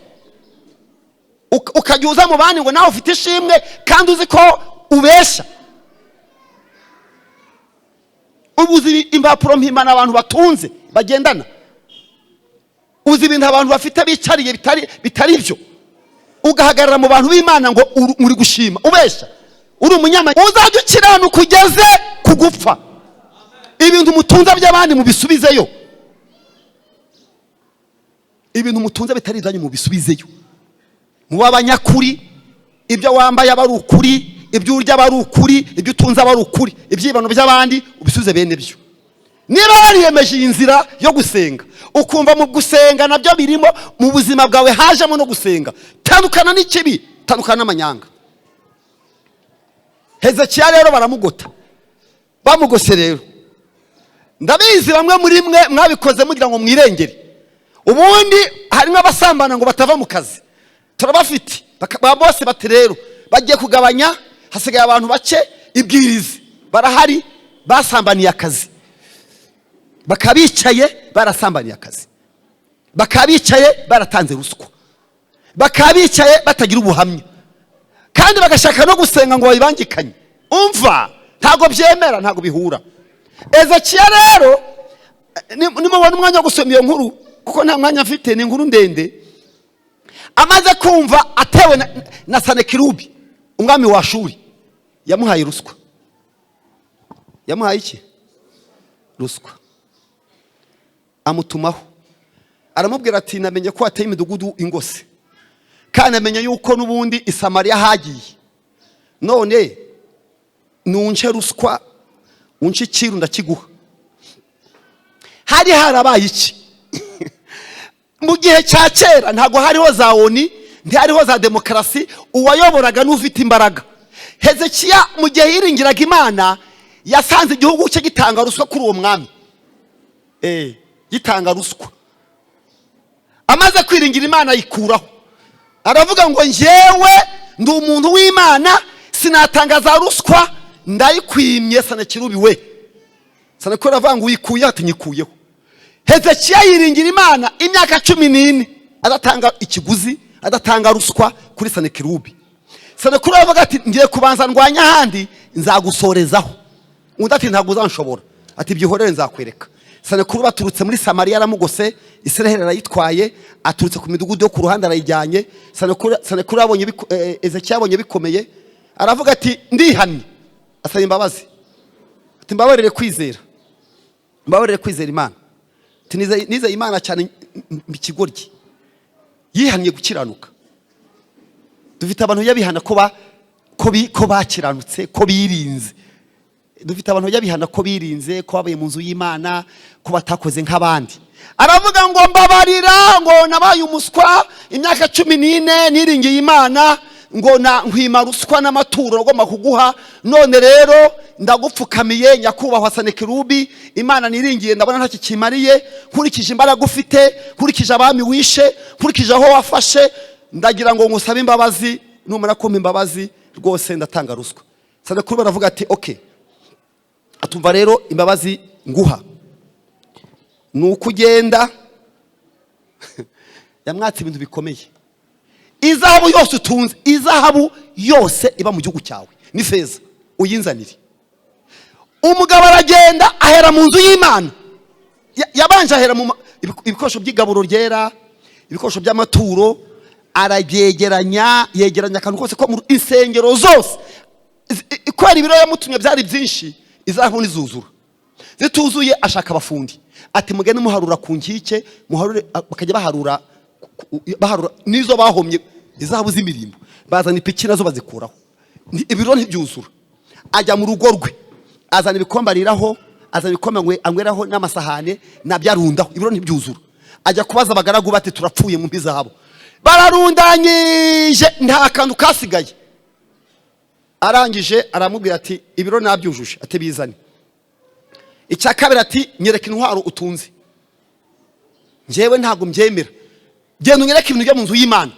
A: ukajya uza mu bandi ngo nawe ufite ishimwe kandi uzi ko ubeshya? Ubu uzi impapuro mpimbano abantu batunze bagendana? Uzi ibintu abantu bafite bicariye bitari byo, ugahagarara mu bantu b'Imana ngo uri gushima ubeshya, uri umunyama? Uzajya ukiranuka ugeze ku gupfa. Ibintu mutunze by'abandi mubisubizeyo, ibintu mutunze bitari ibyanyu mubisubizeyo. Muba abanyakuri, ibyo wambaye aba ari ukuri. Ibyo urya aba ari ukuri, ibyo utunze aba ari ukuri, ibyibano by'abandi ubisubize bene byo. Niba wariyemeje iyi nzira yo gusenga, ukumva mu gusenga nabyo birimo, mu buzima bwawe hajemo no gusenga, tandukana n'ikibi, tandukana n'amanyanga. Hezekiya rero baramugota. Bamugose rero, ndabizi bamwe muri mwe mwabikoze mugira ngo mwirengere. Ubundi harimo abasambana ngo batava mu kazi, turabafite. Ba bose bati rero bagiye kugabanya, hasigaye abantu bake, ibwirize. Barahari basambaniye akazi, bakaba bicaye barasambaniye akazi, bakaba bicaye baratanze ruswa, bakaba bicaye batagira ubuhamya, kandi bagashaka no gusenga ngo babibangikanye. Umva, ntabwo byemera, ntabwo bihura. Ezekiya rero, nimubona umwanya wo gusoma iyo nkuru, kuko nta mwanya mfite, ni inkuru ndende. Amaze kumva atewe na Sanekirubi umwami wa Shuri, yamuhaye ruswa. Yamuhaye iki? Ruswa. Amutumaho, aramubwira ati: "Namenye ko wateye imidugudu ingose, kandi amenye yuko n'ubundi i Samariya hagiye. None nunce ruswa, unce ikiru, ndakiguha." Hari harabaye iki? Mu gihe cya kera ntabwo hariho za ONU, ntihariho za demokarasi. Uwayoboraga n'ufite imbaraga. Hezekiya mu gihe yiringiraga Imana, yasanze igihugu cye gitanga ruswa kuri uwo mwami, gitanga ruswa. Amaze kwiringira Imana ayikuraho, aravuga ngo: "Njyewe ndi umuntu w'Imana, sinatanga za ruswa, ndayikwimye Sanekirubi we." Sanekirubi aravuga ngo: "Uyikuyeho?" Ati: "Nyikuyeho." Hezekiya yiringira Imana imyaka 14 adatanga ikiguzi, adatanga ruswa kuri Sanekirubi. Sanekirubi aravuga ati: "Ngiye kubanza ndwanya ahandi, nzagusorezaho." Undi ati: "Ntabwo uzanshobora." Ati: "Byihorere, nzakwereka." Sanekirubi aturutse muri Samariya aramugose, Israheli arayitwaye, aturutse ku midugudu yo ku ruhande arayijyanye. Sanekirubi abonye Ezekiya abonye bikomeye, aravuga ati: "Ndihannye." Asaba imbabazi, ati: "Mbabarire kwizera, mbabarire kwizera Imana." Ati: "Nizeye Imana cyane ikigoryi." Yihannye gukiranuka. Dufite abantu bajya ko ko bakiranutse, ko birinze. Dufite abantu bajya bihana ko birinze, ko babaye mu nzu y'Imana, ko batakoze nk'abandi. Aravuga ngo: "Mbabarira," ngo "nabaye umuswa imyaka 14 niringiye Imana, ngo na nkwima ruswa n'amaturo agomba kuguha. None rero ndagupfukamiye, nyakubahwa Sanekirubi, Imana niringiye ndabona ntacyo kimariye. Nkurikije imbaraga ufite, nkurikije abami wishe, nkurikije aho wafashe, ndagira ngo ngusabe imbabazi. Numara kumpa imbabazi rwose, ndatanga ruswa." Sanekirubi aravuga ati: "Okay." Atumva rero, imbabazi nguha ni uko ugenda. Yamwatse ibintu bikomeye: "Izahabu yose utunze, izahabu yose iba mu gihugu cyawe n'ifeza, uyinzanire." Umugabo aragenda, ahera mu nzu y'Imana. Yabanje ahera mu ibikoresho by'igaburo ryera, ibikoresho by'amaturo, arabyegeranya, yegeranya akantu kose ko mu insengero zose. Kubera ibiro yamutumye byari byinshi, izahabu ntizuzura. Zituzuye, ashaka abafundi, ati: "Mugende muharura ku nkike, muharure." Bakajya baharura, baharura n'izo bahomye, izahabu z'imirimbo. Bazana ipiki nazo bazikuraho. Ibiro ntibyuzura. Ajya mu rugo rwe, azana ibikombe ariraho, azana ibikombe anyweraho n'amasahane, nabyo arundaho. Ibiro ntibyuzura. Ajya kubaza abagaragu bati: "Turapfuye, mu izahabu." Bararundanyije, nta kantu kasigaye. Arangije aramubwira ati: "Ibiro nabyujuje." Ati: "Bizane." Icya kabiri ati: "Nyereka intwaro utunze." "Njyewe ntabwo mbyemera, genda unyereke ibintu byo mu nzu y'Imana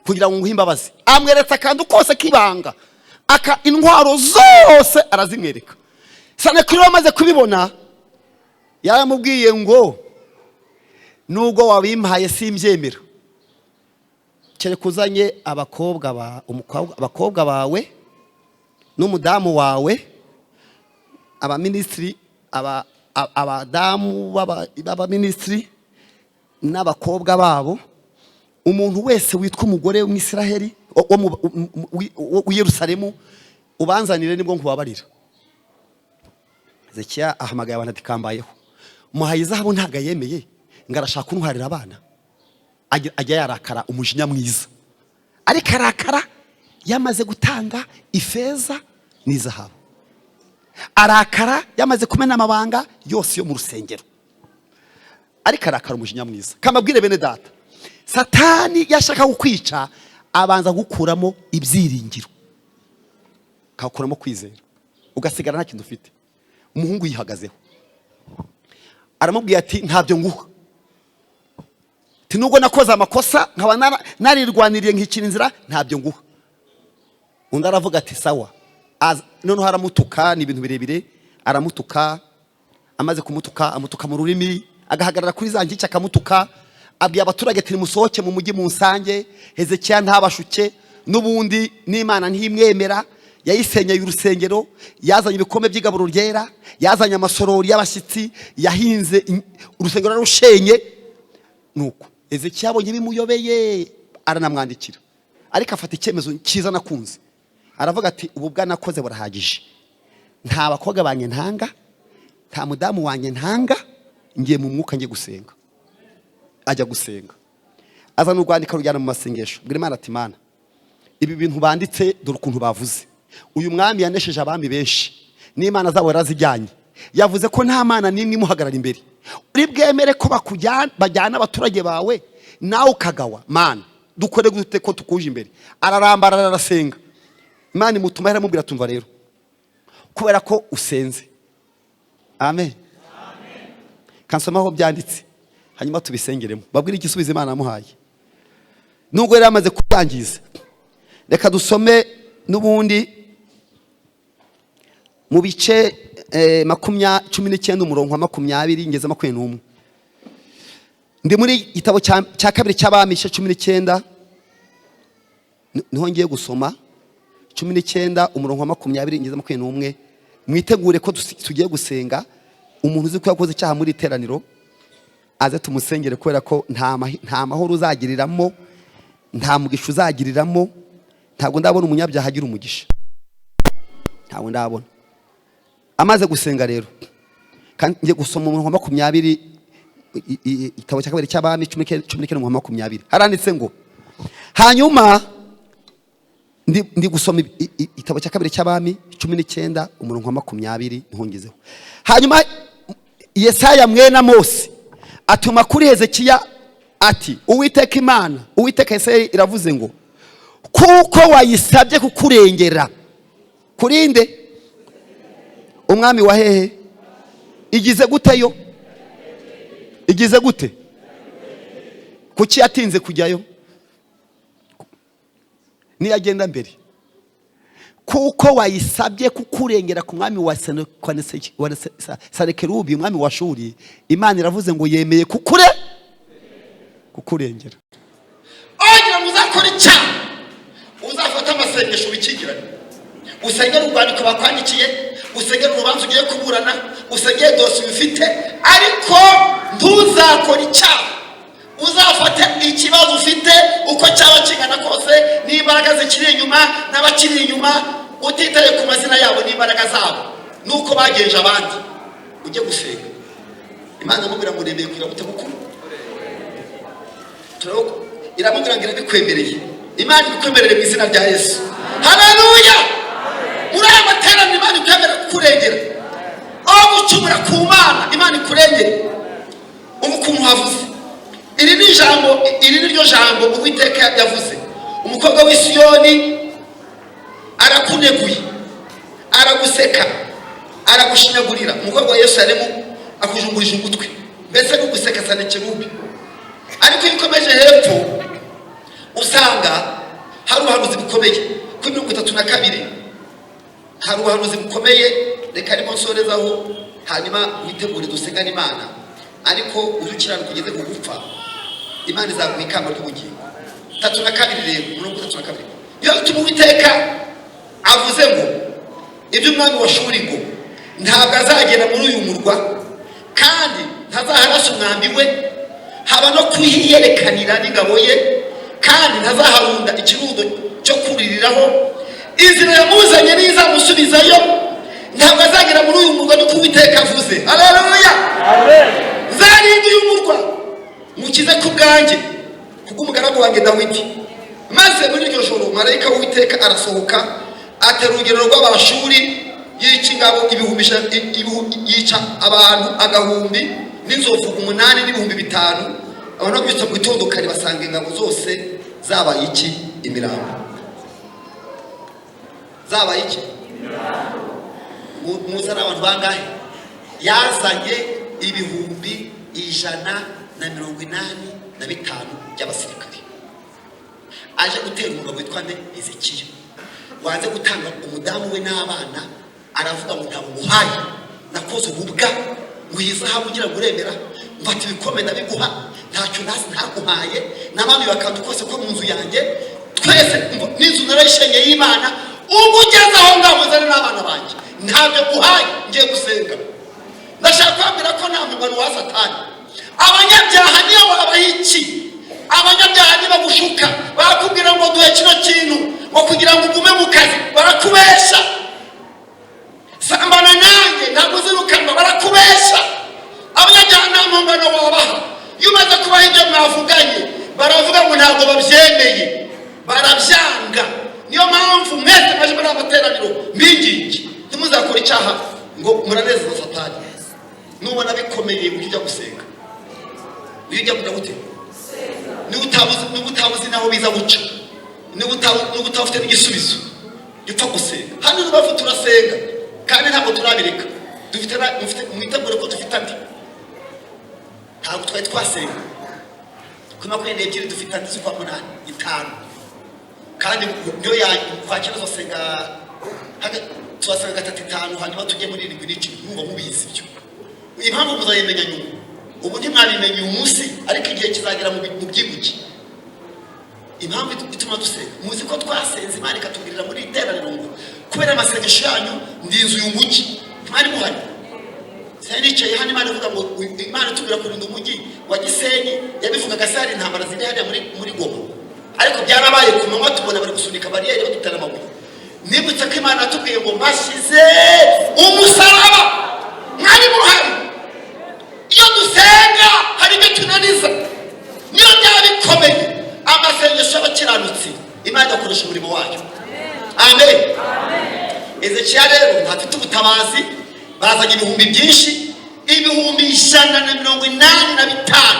A: kugira ngo nguhe imbabazi." Amweretse akantu kose k'ibanga, aka intwaro zose arazimwereka. Sanakuri amaze kubibona, yaramubwiye ngo: "Nubwo wabimpaye simbyemera, kereka uzanye abakobwa ba umukobwa, abakobwa bawe n'umudamu wawe, abaminisitiri, abadamu b'abaminisitiri n'abakobwa babo, umuntu wese witwa umugore w'Umwisiraheli wo w'i Yerusalemu, ubanzanire, nibwo nkubabarira." Hezekiya ahamagaye abantu ati: "Kambayeho, muhaye izahabu ntabwo ayemeye, ngo arashaka kuntwarira abana." Ajya yarakara umujinya mwiza, ariko arakara. Yamaze gutanga ifeza n'izahabu, arakara yamaze kumena amabanga yose yo mu rusengero, ariko arakara umujinya mwiza. Kamabwire bene data, Satani yashaka kukwica abanza gukuramo ibyiringiro, akagukuramo kwizera, ugasigara nta kintu ufite. Umuhungu yihagazeho, aramubwira ati: "Ntabyo nguha." Ati: "Nubwo nakoze amakosa, nkaba narirwaniriye nkikira inzira, ntabyo nguha." Undi aravuga ati: "Sawa." Noneho aramutuka, ni ibintu birebire. Aramutuka, amaze kumutuka, amutuka mu rurimi, agahagarara kuri za nkike akamutuka. Abwiye abaturage ati: "Nimusohoke mu mujyi munsange, Hezekiya ntabashuke, n'ubundi n'Imana ntimwemera. Yayisenyeye urusengero, yazanye ibikombe by'igaburo ryera, yazanye amasorori y'abashyitsi, yahinze urusengero yarushenye." Nuko Hezekiya abonye bimuyobeye, aranamwandikira, ariko afata icyemezo cyiza nakunze. Aravuga ati: "Ubu bwanakoze burahagije, nta bakobwa banjye ntanga, nta mudamu wanjye ntanga, ngiye mu mwuka, ngiye gusenga." Ajya gusenga, azana urwandiko, arujyana mu masengesho, bwira Imana ati: "Imana, ibi bintu banditse, dore ukuntu bavuze. Uyu mwami yanesheje abami benshi n'imana zabo yarazijyanye, yavuze ko nta mana n'imwe imuhagarara imbere. Uri bwemere ko bajyana abaturage bawe nawe ukagawa? Mana, dukore gute ko tukuje imbere?" Ararambara, arasenga, Imana imutuma, iramubwira: "Tumva rero, kubera ko usenze." Amen. Kansoma aho byanditse, hanyuma tubisengeremo, babwire igisubizo Imana yamuhaye nubwo yari yamaze kurangiza. Reka dusome n'ubundi mu bice 19, umurongo wa 20 ngeze 21. Ndi muri igitabo cya kabiri cy'Abami, igice 19, niho ngiye gusoma. 19, umurongo wa 20 ngeze 21. Mwitegure ko tugiye gusenga. Umuntu uzi ko yakoze icyaha muri iteraniro aze tumusengere, kubera ko nta mahoro uzagiriramo, nta mugisha uzagiriramo. Ntabwo ndabona umunyabyaha agira umugisha, ntabwo ndabona. Amaze gusenga rero, kandi ngiye gusoma umurongo wa 20, igitabo cya kabiri cy'Abami 19, umurongo wa 20, haranditse ngo: hanyuma ndi gusoma igitabo cya kabiri cy'Abami 19, umurongo wa 20, ntungezeho. Hanyuma Yesaya mwene Amosi atuma kuri Hezekiya ati: "Uwiteka Imana, Uwiteka Yesaya iravuze ngo: kuko wayisabye kukurengera kurinde umwami wa hehe, igize gute yo? Igize gute? Kuki yatinze kujyayo niyo agenda mbere? Kuko wayisabye kukurengera ku mwami wa Sanekerubi, umwami wa Shuri, Imana iravuze ngo yemeye kukurengera." Wagira ngo uzakora icyaha, uzafata amasengesho wikingirane, usengere urwandiko bakwandikiye, usengere urubanza ugiye kuburana, usengere dosiye ufite, ariko ntuzakore icyaha. Uzafate ikibazo ufite uko cyaba kingana kose, n'imbaraga zikiri inyuma n'abakiri inyuma, utitaye ku mazina yabo n'imbaraga zabo nuko bagenje abandi, ujye gusenga. Imana imubwira ngo: "Nemeye kugira gute?" Gukuru iramubwira ngo irabikwemereye. Imana ibikwemerere mu izina rya Yesu. Haleluya! Muri aya materaniro Imana ikwemerera kukurengera, aho gucumura ku Mana, Imana ikurengere. Ubu ukuntu havuze, iri ni ijambo, iri ni ryo jambo Uwiteka yavuze: "Umukobwa w'i Siyoni arakuneguye, araguseka, aragushinyagurira. Umukobwa wa Yerusalemu akujungurije ugutwi." Mbese ni uguseka Sanekerubi. Ariko iyo ukomeje hepfo usanga hari ubuhanuzi bukomeye kuri 32, hari ubuhanuzi bukomeye. Reka arimo nsorezaho, hanyuma witegure dusengane Imana. Ariko uze ukiranuka ugeze ku gupfa, Imana izaguha ikamba ry'ubugingo. 32 rero, 32: "Niyo bituma Uwiteka avuze ngo iby'umwami wa Shuri, ngo ntabwo azagera muri uyu murwa, kandi ntazaharasa umwambi we, haba no kuhiyerekanira n'ingabo ye, kandi ntazaharunda ikirundo cyo kuririraho. Inzira yamuzanye niyo izamusubizayo, ntabwo azagera muri uyu murwa, niko Uwiteka avuze." Haleluya! "Nzarinda uyu murwa mukize ku bwanjye, kubw'umugaragu wanjye Dawidi." Maze muri iryo joro marayika w'Uwiteka arasohoka, atera urugero rw'Abashuri, yica ingabo ibihumbi yica abantu 1000 n'inzovu 8 n'ibihumbi 5. Abantu babyutse mu gitondo kare basanga ingabo zose zabaye iki? Imirambo. Zabaye iki? Muzi ari abantu bangahe? Yazanye 185,000 by'abasirikare, aje gutera umugabo witwa nde? Hezekiya, wanze gutanga umudamu we n'abana. Aravuga ngo ntabwo nguhaye, nakoze ububwa, nguha izahabu ugira ngo uremera, mfata ibikombe ndabiguha, ntacyo ntazi ntaguhaye, namanuye akantu kose ko mu nzu yanjye, twese n'inzu narayishenye y'Imana, ubwo ugeze aho ngaho uzane n'abana banjye, ntabyo nguhaye, ngiye gusenga. Ndashaka kubabwira ko nta mugano wa Satani. Abanyabyaha niyo wabaha iki, abanyabyaha nibagushuka barakubwira ngo duhe kino kintu ngo kugira ngo ugume mu kazi, barakubesha. Sambana nanjye ntabwo uzirukanwa, barakubesha. Abanyabyaha nta mpungano wabaha. Iyo umaze kubaha ibyo mwavuganye, baravuga ngo ntabwo babyemeye, barabyanga. Niyo mpamvu mwese mwaje muri aya materaniro, mbingingi, ntimuzakore icyaha ngo muranezeza Satani. Nubona bikomeye, ujye ujya gusenga. Iyo ujya kujya gute? Niba utabuze naho biza guca, niba utaba ufite n'igisubizo, jya upfa gusenga. Hano i Rubavu turasenga kandi ntabwo turabireka. Dufite mwitegure ko dufite andi. Ntabwo twari twasenga kuri 22, dufite andi z'ukwa munani 5, kandi niyo ya kwa cyenda tuzasenga, tuzasenga 3 5, hanyuma tujye muri 7 n'icumi. Mwumva mubizi ibyo, impamvu muzayimenya nyuma. Ubu ntimwabimenya uyu munsi, ariko igihe kizagera mu byibuke impamvu ituma dusenga. Muzi ko twasenze Imana ikatubwirira muri iri teraniro ngo kubera amasengesho yanyu ndinze uyu mujyi. Ntimwari muhari? Sinari nicaye hano Imana ivuga ngo Imana itubwira kurinda umujyi wa Gisenyi? Yabivugaga se hari intambara ziri hariya muri Goma? Ariko byarabaye ku manywa, tubona bari gusunika bariyeri badutera amabuye. Nibutse ko Imana yatubwiye ngo mbashyize umusaraba. Mwari muhari? Iyo dusenga hari ibyo tunaniza, niyo byaba bikomeye. Amasengesho y'abakiranutsi, Imana igakoresha umurimo wayo. Amen. Ezekiya rero ntafite ubutabazi. Bazanye ibihumbi byinshi, 185,000.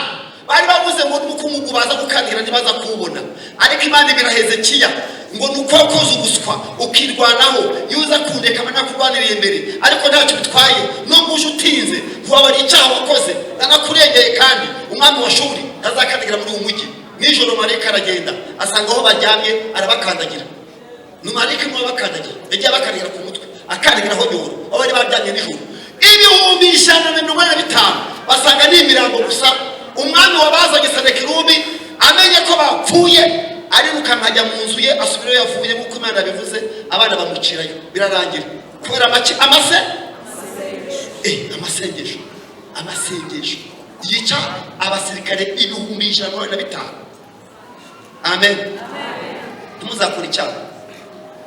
A: Bari bavuze ngo n'umukungugu baza gukandira ntibaza kuwubona, ariko Imana ibira Hezekiya ngo ni uko wakoze ubuswa ukirwanaho, iyo uza kundeka mba nakurwaniriye mbere, ariko ntacyo bitwaye, nubwo uje utinze ntiwabara icyaha wakoze, nanakurengeye, kandi umwami wa Shuri ntazakandagira muri uwo mujyi. Nijoro marayika aragenda, asanga aho baryamye, arabakandagira. Ni marayika niwe wabakandagira, yagiye abakandagira ku mutwe, akandagira aho nyoro aho bari baryamye nijoro. 185,000 basanga ni imirambo gusa. Umwami wabazanye Sanekirubi amenye ko bapfuye, arirukanka ajya mu nzu ye, asubirayo yavuye nk'uko Imana yabivuze. Abana bamucirayo, birarangira kubera make amase amasengesho. Amasengesho yica abasirikare 145,000. Amen. Ntimuzakore icyaha.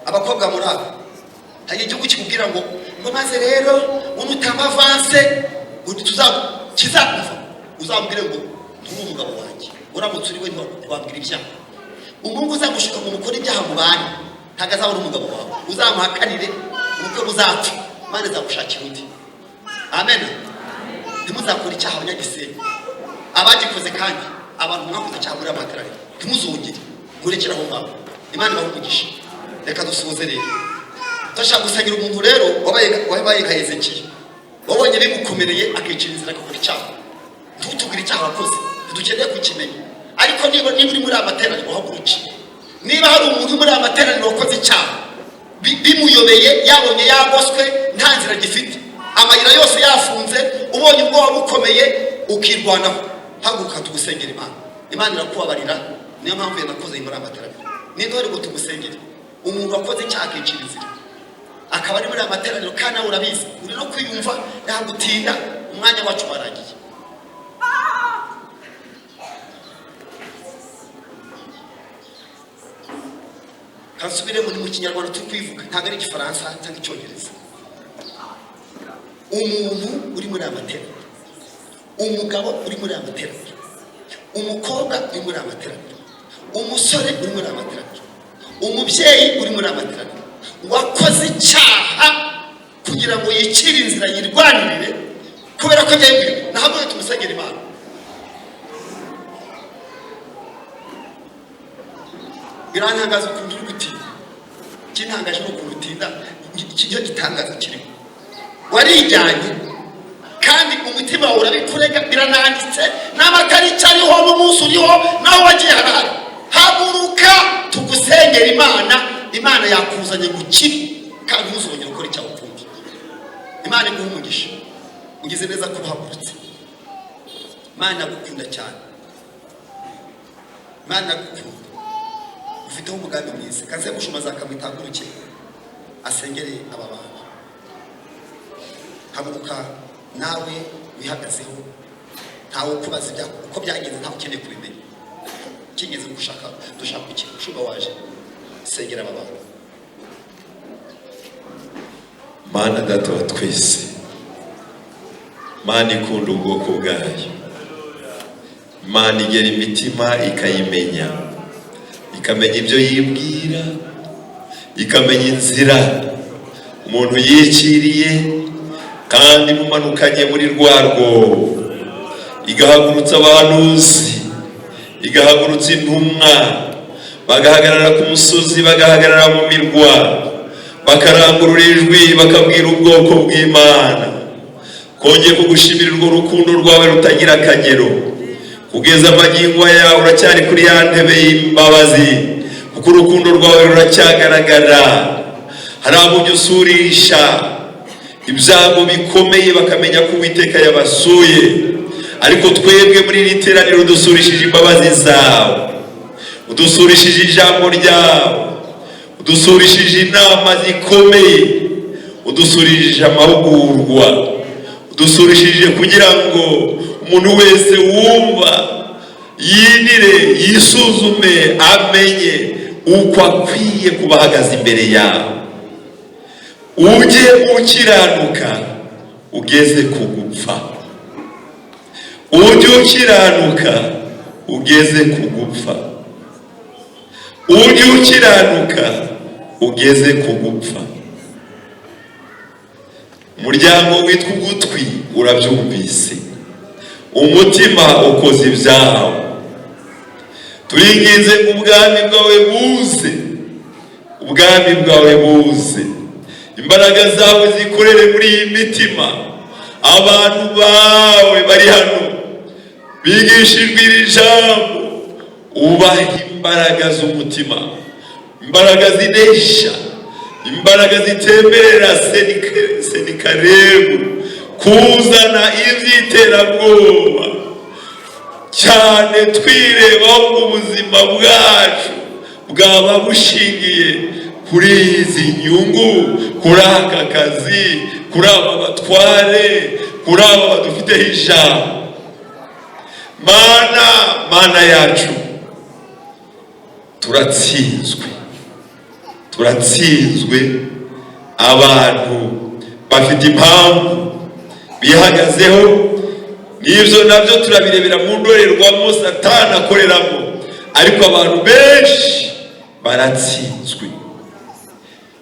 A: Abakobwa muri abo, hari igihugu kikubwira ngo maze rero ngo nutanga avance ngo kizakuva, uzambwire ngo nturi umugabo wanjye. Uramutse uri we ntiwambwira ibyaha. Umuhungu uzagushuka ngo mukore ibyaha mu bandi ntabwo azaba ari umugabo wawe. Uzamuhakanire, ubukwe buzapfa, Imana izagushakira undi. Amen. Ntimuzakore icyaha, abanyagisenyi, abagikoze kandi abantu mwakoze icyaha muri amateraniro, ntimuzongere, murekere aho ngaho. Imana ibahe umugisha. Reka dusuhuze rero. Turashaka gusangira umuntu rero wabaye nka Hezekiya, wabonye bimukomereye akicira inzira agakora icyaha. Ntutubwire icyaha wakoze, ntidukeneye kukimenya. Ariko niba uri muri aya materaniro, uhaguruke. Niba hari umuntu uri muri aya materaniro wakoze icyaha bimuyobeye, yabonye yagoswe, nta nzira gifite, amayira yose yafunze, ubonye ubwoba bukomeye ukirwanaho, haguruka tugusengera Imana. Imana irakubabarira, niyo mpamvu yanakoze muri aya materaniro. Ninde wari ngo tugusengere? Umuntu wakoze icyaha akicira inzira akaba ari muri aya materaniro, kandi nawe urabizi, uri no kwiyumva, ntabwo utinda, umwanya wacu warangiye. Kansubire muri mu Kinyarwanda turi kwivuga, ntabwo ari Igifaransa cyangwa Icyongereza. Umuntu uri muri aya materaniro, umugabo uri muri aya materaniro, umukobwa uri muri aya materaniro, Umusore uri muri aya materaniro, umubyeyi uri muri aya materaniro wakoze icyaha kugira ngo yicire inzira, yirwanirire kubera ko byemeye, ntabwo tumusengera Imana. Birantangaza ukuntu uri gutinda. Ikintangaje ni ukuntu utinda, icyo gitangaza kirimo. Warijyanye kandi umutima wawe urabikurega, birananditse n'amatariki ariho n'umunsi uriho naho wagiye harahari. Haguruka tugusengera Imana. Imana yakuzanye gukira kandi ntuzongere gukora icyaha ukundi. Imana iguhe umugisha, ugize neza kuba uhagurutse. Imana iragukunda cyane, Imana iragukunda, ufiteho umugambi mwiza. Kaze mushuma zakamwitanguruke asengere aba bantu. Haguruka nawe wihagazeho, ntawe ukubaza ibya uko byagenze, ntawe ukeneye kubimenya. Kigeze gushaka dushaka iki? Mushumba waje sengera aba bantu.
C: Mana Data wa twese, Mana ikunda ubwoko bwayo, Mana igera imitima ikayimenya, ikamenya ibyo yibwira, ikamenya inzira umuntu yiciriye kandi mumanukanye muri rwa rwobo, igahagurutsa abahanuzi, igahagurutsa intumwa, bagahagarara ku musozi, bagahagarara mu mirwa, bakarangurura ijwi, bakabwira ubwoko bw'Imana. Kongeye kugushimira urwo rukundo rwawe rutagira akagero. Kugeza amagingo yawe uracyari kuri ya ntebe y'imbabazi, kuko urukundo rwawe ruracyagaragara. Hari abo ujya usurisha ibyago bikomeye bakamenya ko Uwiteka yabasuye, ariko twebwe muri iri teraniro udusurishije imbabazi zawe, udusurishije ijambo ryawe, udusurishije inama zikomeye, udusurishije amahugurwa, udusurishije kugira ngo umuntu wese wumva yinire, yisuzume, amenye uko akwiye kuba ahagaze imbere yawe. Ujye ukiranuka ugeze ku gupfa, ujye ukiranuka ugeze ku gupfa, ujye ukiranuka ugeze ku gupfa. Umuryango witwa ugutwi urabyumvise, umutima ukoze ibyawe. Turinginze ubwami bwawe buze, ubwami bwawe buze, imbaraga zawe zikorere muri iyi mitima. Abantu bawe bari hano bigishijwe iri jambo, ubahe imbaraga z'umutima, imbaraga zinesha, imbaraga zitemerera Senikerebu kuzana iby'iterabwoba cyane. Twirebaho ngo ubuzima bwacu bwaba bushingiye kuri izi nyungu, kuri aka kazi, kuri aba batware, kuri aba badufiteho ijambo. Mana, Mana yacu, turatsinzwe, turatsinzwe. Abantu bafite impamvu bihagazeho, n'ibyo nabyo turabirebera mu ndorerwamo Satani akoreramo, ariko abantu benshi baratsinzwe.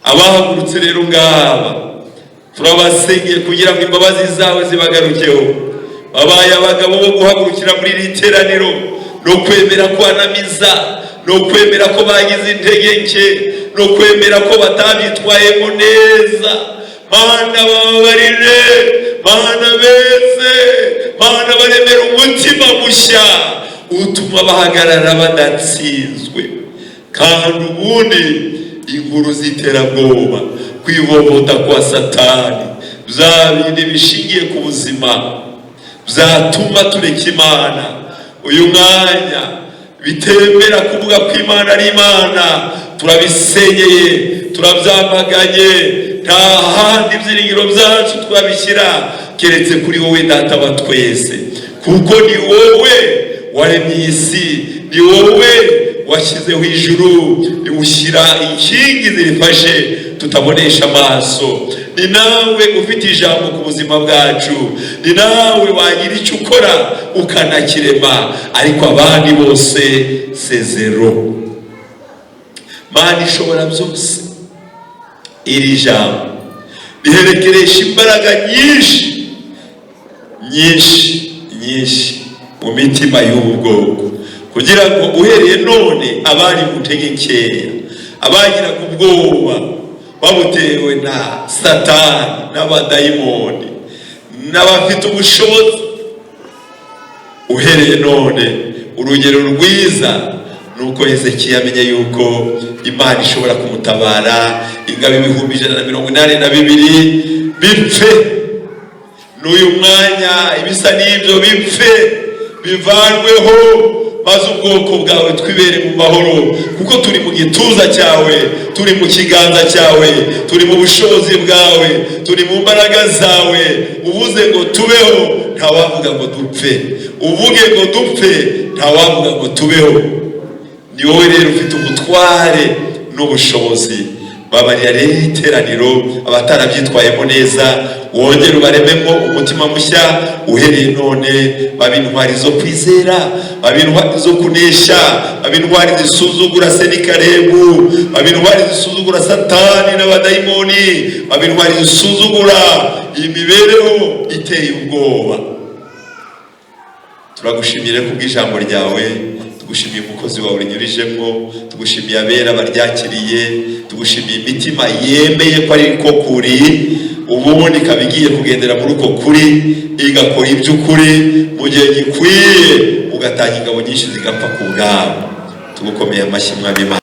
C: Abahagurutse rero ngaba turabasengeye kugira ngo imbabazi zawe zibagarukeho. Babaye abagabo bo guhagurukira muri iri teraniro no kwemera kwanamiza, no kwemera ko bagize intege nke, no kwemera ko batabyitwayemo neza. Mana bababarire, Mana beze, Mana baremera umutima mushya utuma bahagarara badatsinzwe. Kandi ubundi inkuru z'iterabwoba, kwivovota kwa Satani, bya bindi bishingiye ku buzima byatuma tureka Imana uyu mwanya, bitemera kuvuga ko Imana ari Imana, turabisenyeye, turabyamaganye. Nta handi ibyiringiro byacu twabishyira keretse kuri wowe Data wa twese, kuko ni wowe waremye isi, ni wowe washyizeho ijuru, ushyira inkingi zirifashe tutabonesha amaso. Ni nawe ufite ijambo ku buzima bwacu, ni nawe wagira icyo ukora ukanakirema, ariko abandi bose c'est zéro. Mana ishobora byose, iri jambo riherekeresha imbaraga nyinshi nyinshi nyinshi mu mitima y'ubu bwoko, kugira ngo uhereye none abari mu ntege nkeya, abagiraga ubwoba babutewe na Satani n'abadayimoni n'abafite ubushobozi, uhereye none urugero rwiza ni uko Hezekiya amenye yuko Imana ishobora kumutabara, ingabo 182,000 bipfe n'uyu mwanya, ibisa n'ibyo bipfe bivanweho, maze ubwoko bwawe twibere mu mahoro, kuko turi mu gituza cyawe, turi mu kiganza cyawe, turi mu bushobozi bwawe, turi mu mbaraga zawe. Uvuze ngo tubeho, ntawavuga ngo dupfe. Uvuge ngo dupfe, ntawavuga ngo tubeho. Ni wowe rero ufite ubutware n'ubushobozi. Babarira rero iteraniro abatarabyitwayemo neza, wongere ubarememo umutima mushya. Uhereye none babe intwari zo kwizera, babe intwari zo kunesha, babe intwari zisuzugura Senikerebu, babe intwari zisuzugura Satani n'abadayimoni, babe intwari zisuzugura imibereho iteye ubwoba. Turagushimiye kubw'ijambo ryawe, tugushimiye umukozi wawe urinyurijemo, tugushimiye abera baryakiriye, tugushimiye imitima yemeye ko ari ko kuri, ubundi ikaba igiye kugendera muri uko kuri, igakora iby'ukuri mu gihe gikwiye, ugatanga ingabo nyinshi zigapfa ku bwabo. Tugukomeye amashyi, Mwami Imana.